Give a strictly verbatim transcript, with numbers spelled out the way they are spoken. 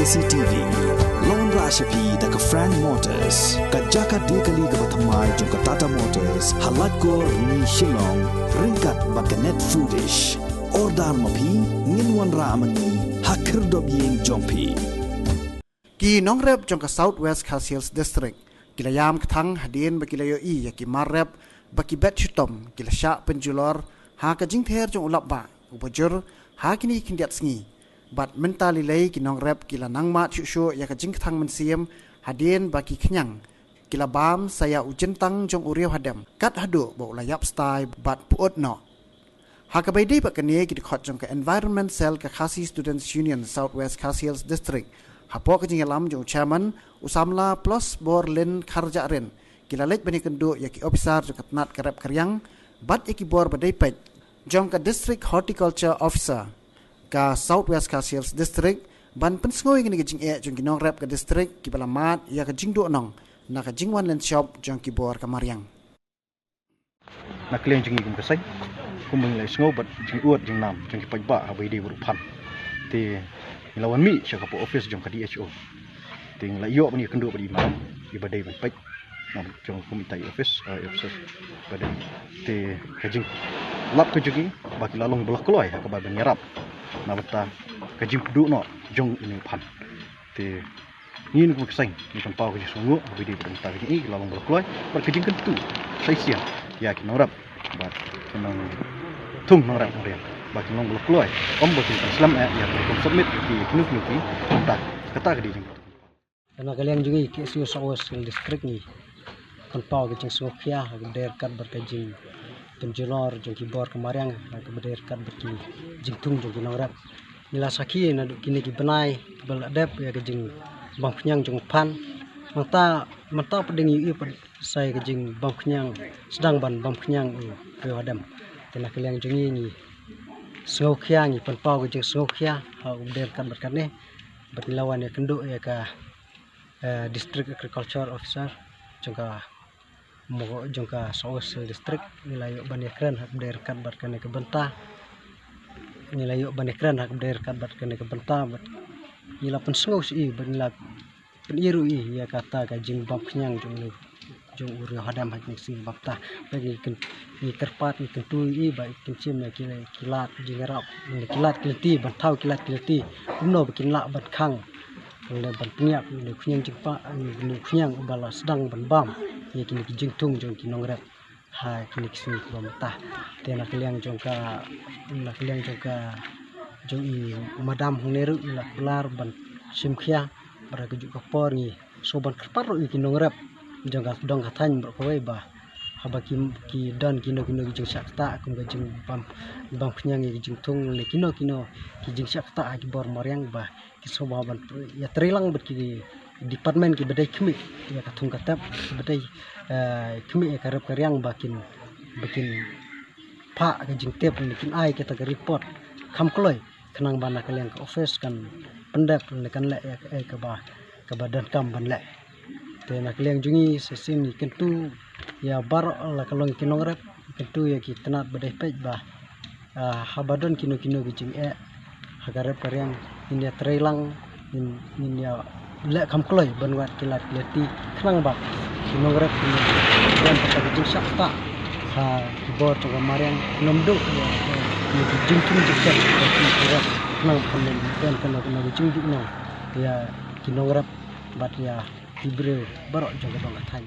C T V. Long ra sha phi da ka Frank Motors, ka jaka die kali kaba thymmai jong ka Tata Motors, ha Laitkor, Ni Shillong, ryngkat bad ka Net Foodish. Order ma phi, ngin wanrah ma ngi ha khyrdop ïing jong phi. Ki nongrep jong ka South West Khasi Hills District ki la ïam kthang hadien ba ki la ïohi ïa ki mar rep ba ki bet shitom ki la shah pynjulor ha ka jingther jong u lapbah uba jur ha kine khyndiat sngi. Bad mynta lei lei ki nongrep ki la nang mad shuh shuh ïa ka jingkthang mynsiem hadien ba ki khñiang ki la bam sa ïa u jyntang jong u riewhadem kat haduh ba u la ïap stai bad pyut noh. Ha kaba ïadei bad kane, ki dkhot jong ka Environment Cell ka Khasi Students Union South West Khasi Hills District, hapoh ka jingïalam jong u Chairman, u samla Ploshborlin Kharjahrin, ki la leit ban ïakynduh ïa ki ophisar jong ka tnat ka rep ka riang bad ïa ki bor ba dei peit jong ka District Horticulture Officer ka South West Khasi Hills District, ban pynsngew ïa kane ka jingeh jong ki nongrep ka district kiba la mad ïa ka jingduhnong na ka jingwan lynshop jong ki bor ka mariang. Na ka liang jong ngi kum ka seng, kumba ngi la sngew bad jingut jingnam jong ki paidbah haba ïadei bad u phan, te ngi la wan mih sha ka office jong ka D H O. Te ngi la ïoh ban ïakynduh bad i madam iba dei ban peit, na jong kum ita i office, eh, i office ba dei. Te ka jinglap ka jong ngi ba ki la long ba la kloi ha kaba ban ïarap na bynta ka jingpduh noh jong une u phan. Te ngi kum ka seng ngi pynpaw ka jingsngewnguh haba ïadei bad ka jingïaid ka long ba la kloi bad ka jingkyntu sa shisien ïa ki nongrep bad ki nongthung nongrep nongriang ba ki long ba la kloi, ym ba kin slem eh ïa ka rukom submit ïa ki kino kino ki bynta. Kata ka dei jingpynpaw. Na ka liang jong ngi K S U South West Khasi Hills District ngi pynpaw ka jingsngewkhia ha kaba dei ryngkat bad ka jingpynjulor jong ki bor ka mariang ha kaba dei ryngkat bad ki jingthung jong ki nongrep. Ngi la sakhi naduh kine ki bnai ba la dep ïa ka jingbam khñiang jong u phan. Mynta, mynta pat dang ïohi pat sa ïa ka jingbam khñiang, sdang ban bam khñiang u riewhadem. Te na ka liang jong ngi ngi sngewkhia, ngi pynpaw ka jingsngewkhia ha u dei ryngkat bad kane. Bad ngi la wan ïakynduh ïa ka, eh, District Agriculture Officer jong ka mo jong ka South West District, ngi la ïoh ban ïakren ha kaba dei ryngkat bad kane ka bynta. Ngi la ïoh ban ïakren ha kaba dei ryngkat bad kane ka bynta bad ngi la pynsngew sha i bad ngi la pyni ruh ïa kata ka jingbam khñiang jong u, jong u riewhadem ha kine ki sngi ba mynta. Bad ngi kyn-, ngi kyrpad, ngi kyntu ïa i ba i kynshim ïa ki, ki lad jingïarap, ki lad ki lynti, ban thaw ki lad ki lynti kumno ba kin lah ban khang, lane ban pynïap ïa une u khñiang jingpah, ïa une u khñiang uba la sdang ban bam ïa kine ki jingthung jong ki nongrep ha kine ki sngi kiba mynta. Te na ka liang jong ka, na ka liang jong ka, jong i madam hangne ruh i la kular ban shim khia bad ha kajuh ka por ngi sngewbha ban kyrpad ruh ïa ki nongrep jong ka dong ka thaiñ baroh kawei ba haba ki, ki don kino kino ki jingshah ktah kum ka jingbam, bam khñiang ïa ki jingthung ne kino kino ki jingshah ktah ha ki bor mariang ba ki sngewbha ban ïatreilang bad ki department kiba dei khmih ïa ka thung ka tep, kiba dei, eh, khmih ïa ka rep ka riang ba kin, ba kin phah ka jingtip ne kin ai kata ka report kham kloi khnang ba na ka liang ka office kan pyndep ne kan leh ïa kaei kaba, kaba donkam ban leh. Te na ka liang jong ngi sa shisien ngi kyntu ïa baroh la ka long ki nongrep, kyntu ïa ki tnat ba dei peit ba, ah, haba don kino kino ki jingeh ha ka rep ka riang ngin ïatreilang, ngin, ngin ïaleh kham kloi ban wad ki lad ki lynti khnang ba ki nongrep kin don kata ka jingshah ktah ha ki bor jong ka mariang, kin ym duh ïa ki jingthung jingtep jong ki nongrep khnang ba kan don kano kano ka jingduhnong ïa ki nongrep bad ïa ki briew baroh jong ka dong ka thaiñ.